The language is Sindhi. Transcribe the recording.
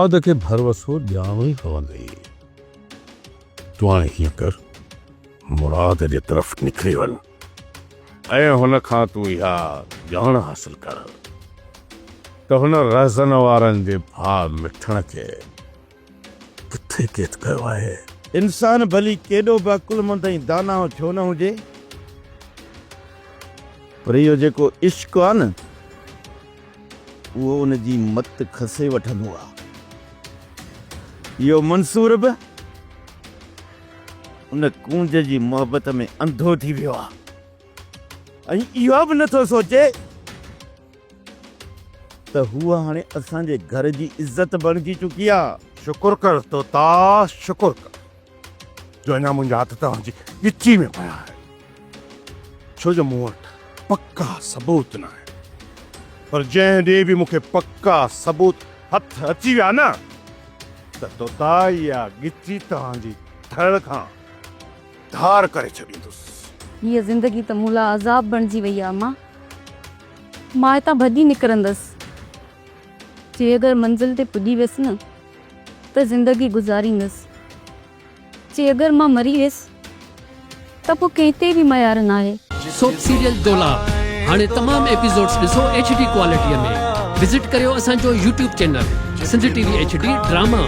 مراد کي ڀروسو ڏيارڻو ئي پوندئي. تون هاڻي هيئن ڪر، مراد جي طرف نڪري وڃ ۽ هن کان تون اها ڄاڻ حاصل ڪر ته هن رهزن وارن جي ڀاء مٺڻ کي ڪٿي قيد ڪيو آهي. انسان ڀلي ڪيڏو به عقلمند ۽ داناء ڇو نه هجي، پر اهو جيڪو عشق آ نه، اهو ان جي مت کسي وٺندو آ. اهو منصور به ان ڪونج جي محبت ۾ انڌو ٿي ويو آ ۽ اهو به نٿو سوچي ته هوء هاڻي اسان جي گهر جي عزت بڻجي چڪي آ. شڪر ڪر طوطا شڪر ڪر جو اڃا منهنجا هٿ توهان جي ڳچي ۾ پيا آهن. ڇو جو مون وٽ پڪا ثبوت نه آهن. پر جنهن ڏينهن به مون کي پڪا ثبوت هٿ اچي ويا نه ته طوطا اها ڳچي توهان جي ڌڙ کان ڌار ڪري ڇڏيندس. هيء زندگي ته مون لاء عذاب بڻجي وئي آ امان. مان هتان ڀڄي نڪرندس. جي اگر منزل تي پڄي ويس نه ته زندگي گذاريندس. جي اگر مان مري ويس ته پوء ڪنهن تي به ميار ناهي. سوپ سيريل دولاب هاڻي تمام ايپيسوڊز ڏسو ايڇ ڊي ڪوالٽي ۾ وزٽ ڪريو اسان جو YouTube channel Sindh T V H D drama.